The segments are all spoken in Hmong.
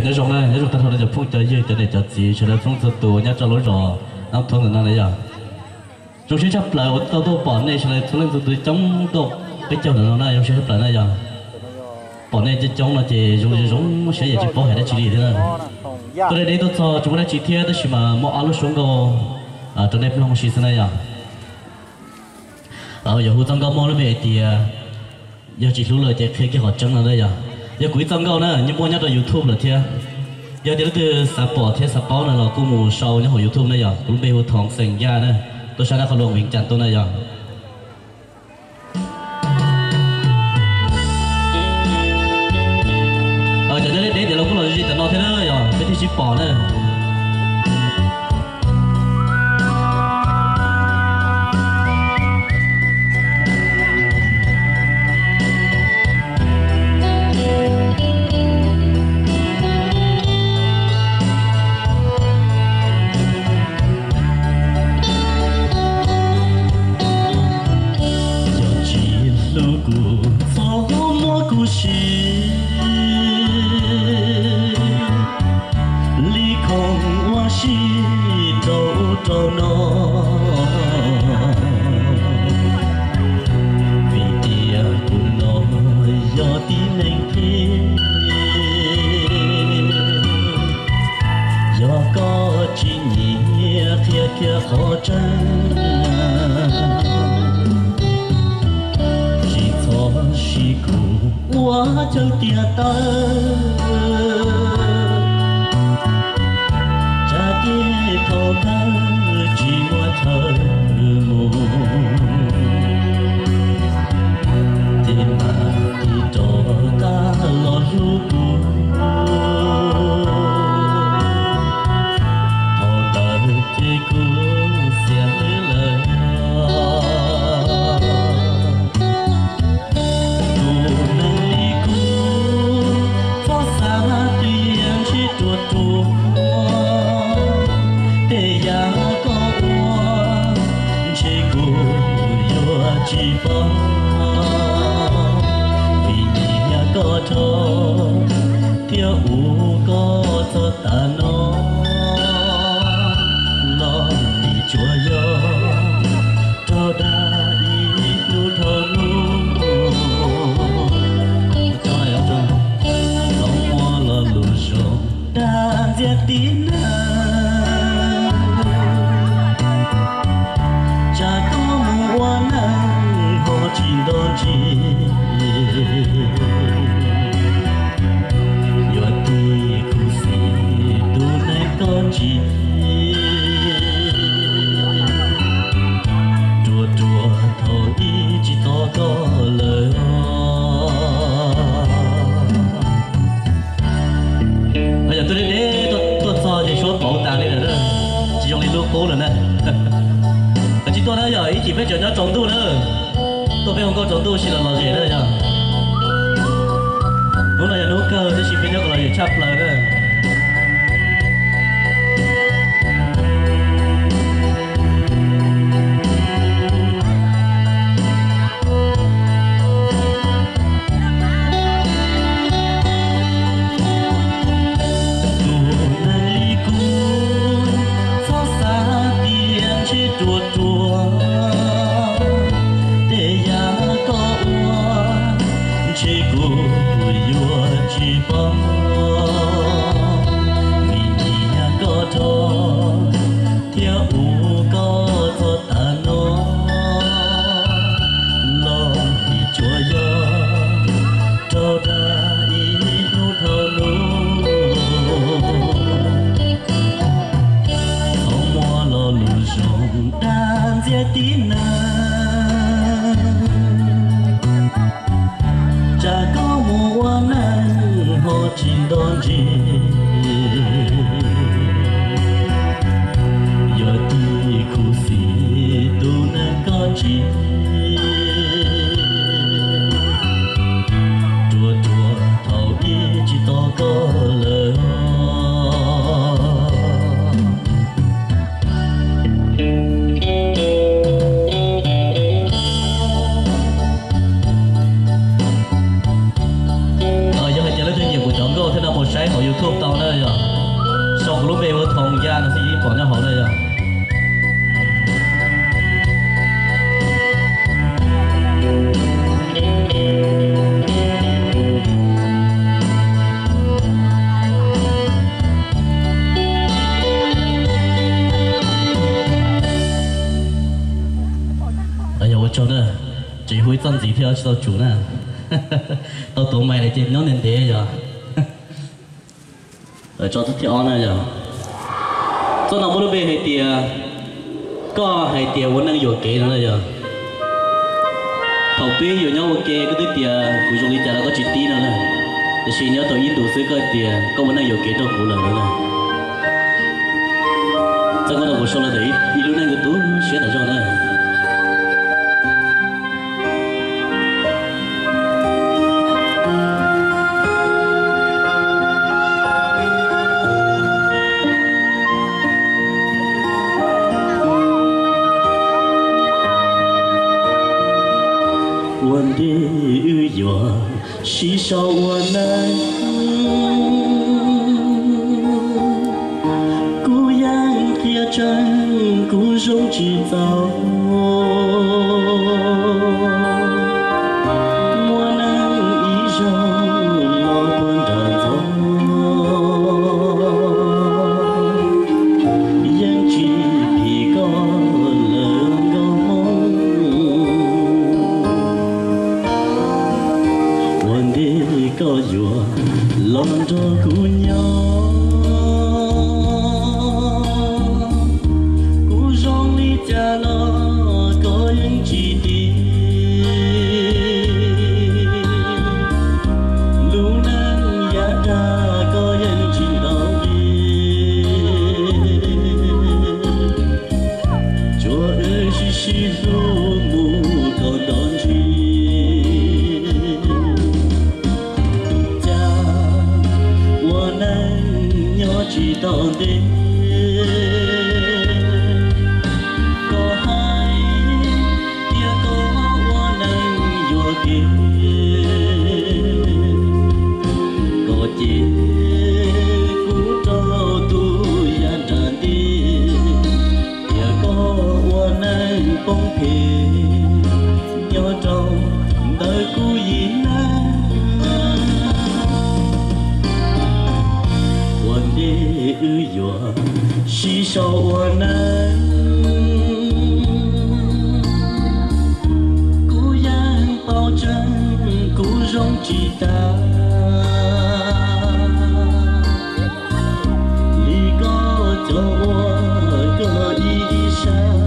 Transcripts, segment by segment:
Nyob zoo na, nyob zoo tag nrho cov phooj cov ywg, cov niam cov txiv sawv daws txhua txhua tus nyob rau lub zos Nab Thuab ntawm no na yog. Zoo siab tshaj plaws uas tau tuaj pom nej sawv daws txhua leej txhua tus coob tuaj peb caug ntawm no na, zoo siab tshaj plaws na yog. Pom nej coob coob no ces zoo zoo siab yam tsis paub hais dab tsi li thiab na. Tuaj deb deb tuaj txog tsis muaj dab tsi thiab tab sis mas muaj ob lub suab nkauj rau nej mloog ua si xwb na yog. Yog hu txoj nkauj muaj lub npe hais tias yog tsis hlub lawm ces qhia kiag qhov tseeb no na yog. Yog kuv ib txoj nkauj na, nyob muaj nyob rau YouTube lawm thiab. Yog tias leej twg xav pom thiab xav paub na los kuj mus sau nyob hauv YouTube na yog. Kuv lub npe hu Thoo Xeem Yaj na, tuaj sab nab qhov luag Vias Cas tuaj na yog. Cov nyob deb deb ces los kuj los ze cov no thiab na yog peb thiaj sib pom na. Yog tsis hlub kuv txhob muab kuv siv li khoom ua si rau ub rau no. Vim tias kuv no yog tib neeg phem, yog koj tsis nyiam qhia kiag qhov tseeb, tsis txhob siv kuv ua chaw tiag tawv. Tsam ces thaum kawg tsis muaj chaw mus, ces mam tig rov qab los hlub kuv. Thaum ntawd ces kuv xiam hlwb lawm. Tus neeg li kuv txhob xav tias ntshe ruam ruam, tej yam koj ua ntshe kuv yuav tsis pom. Vim nyiam koj dhau thiab ua koj txog tav no, los nim tsuas yog rau dag ib hnub dhau hnub. Txhob muaj lo lus zoo dag ntxias tib neeg. Tsam koj mus ua neej ho tsis nto ntsis, yuav tib khuv xim tus neeg koj tsis, ruam ruam thaum ib tsis tos koj lawm. Yog tuaj deb deb tuaj txog ces suab pauv tas li lawm na, tsis zoo li lub qub lawm na. Tsis tuaj na yog ib chim peb tseem nyob tsaus ntuj na, tuaj peb hu nkauj tsaus ntuj sis los lom zem na yog. Hnub no yog hnub kawg tab sis peb nyob kom lom zem tshaj plaws na. Tus neeg li kuv txhob xav tias ntshe ruam ruam, tej yam koj ua ntshe kuv yuav tsis pom. Vim nyiam koj dhau thiab ua koj txog tav no, los nim tsuas yog rau dag ib hnub dhau hnub. Txhob muaj lo lus zoo dag ntxias tib neeg. Tsam koj mus ua neej ho tsis nto ntsis, yuav tib khuv xim tus neeg koj tsis, ruam ruam thaum ib tsis tos koj lawm. Yog hais tias leej twg nyiam kuv cov nkauj thiab no mus saib hauv YouTube Yaj no xwb yeej pom nyob hauv na yog. Yog ua tsaug na, tseem hu ib txoj ntxiv thiab tsis tau tsum na. Tau tuav mais lawm ces nyob ntev ntev yog. Tso txoj thib ob na yog. Txoj no muaj lub npe hais tias koj hais tias ua neej yuam kev no na yog. Thaum pib yus nyob ua ke koj twb tias kuv zoo li cas los koj tsis tib no na. Tiam sis nyob tau ib ntus xwb koj tias koj ua neej yuam kev rau kuv lawm no na. Txoj koj no kuv sau los ntawm ib lub neej kuv tu siab tas zog na. Ua ntej wb yuav sib sau ua neej, kuv yeej qhia tseeb kuv zoo tsis txaus. Muaj neeg ib zaug los puag nram ntxov, yeej tsis phim koj lawm nkauj Hmoob. Ua ntej koj yuav los nrog kuv nyob, kuv zoo li cas los koj yeej tsis dim. Lub neej yav tag koj yeej tsis ntaus li, tsuas wb sib sib hlub mus kom nto ntsis. Cas ua neej nyob tsis tau ntev, koj hais tias koj ua neej yuam kev, koj cem kuv rau tus yav nram ntej, tias koj ua neej poob phem nyob rau ntawm kuv yim neej. Ua ntej wb yuav sib sau ua neej, kuv yeej paub tseeb kuv zoo tsis tas li koj cov ua koj ib sab,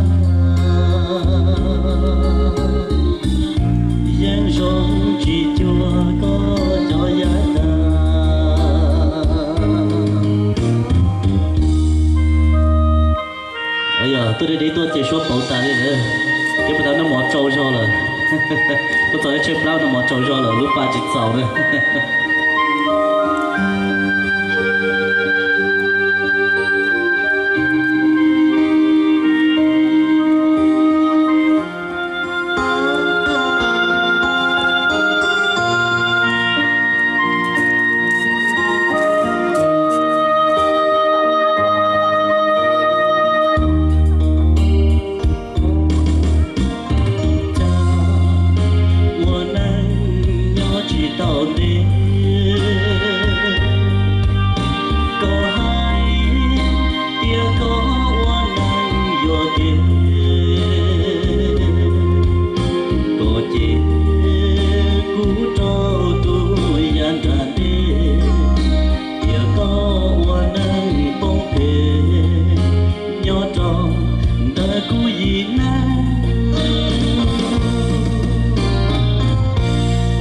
yeej zoo tsis cuag koj cov yav tag. Yog tuaj deb deb tuaj ces suab pauv tas li lawm. Ces puas tau noj mov tsau zog lawm? Tuaj txog tshaib plab noj mov tsau zog lawm, lub pa tsis txaus na. Cas ua neej nyob tsis tau ntev, koj hais tias koj ua neej yuam kev, koj cem kuv rau tus yav nram ntej, tias koj ua neej poob phem nyob rau ntawm kuv yim neej.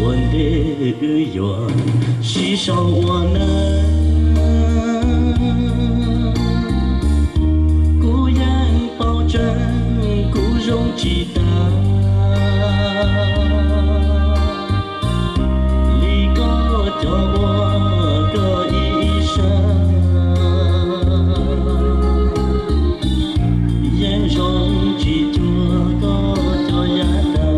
Ua ntej wb yuav sib sau ua neej, kuv yeej paub tseeb kuv zoo tsis tas li koj cov ua koj ib sab, yeej zoo tsis cuag koj cov yav tag.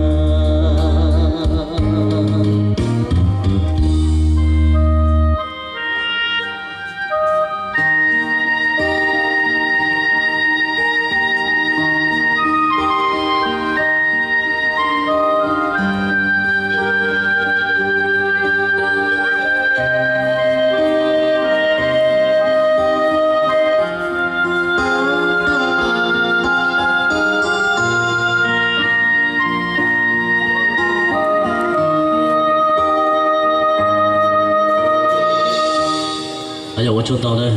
Ua tsaug ntau na,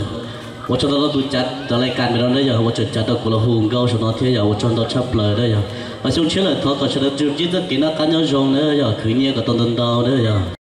ua tsaug ntau rau tus cav cov lais kas no na yog, ua tsaug cav rau kuv los hu nkauj saum no thiab yog, ua tsaug ntau tshaj plaws na yog. Mas xyoo tshiab lawm thov kom sawv daws ntsib txoj kev noj qab nyob zoo na yog, khwv nyiaj kom tau ntau ntau na yog.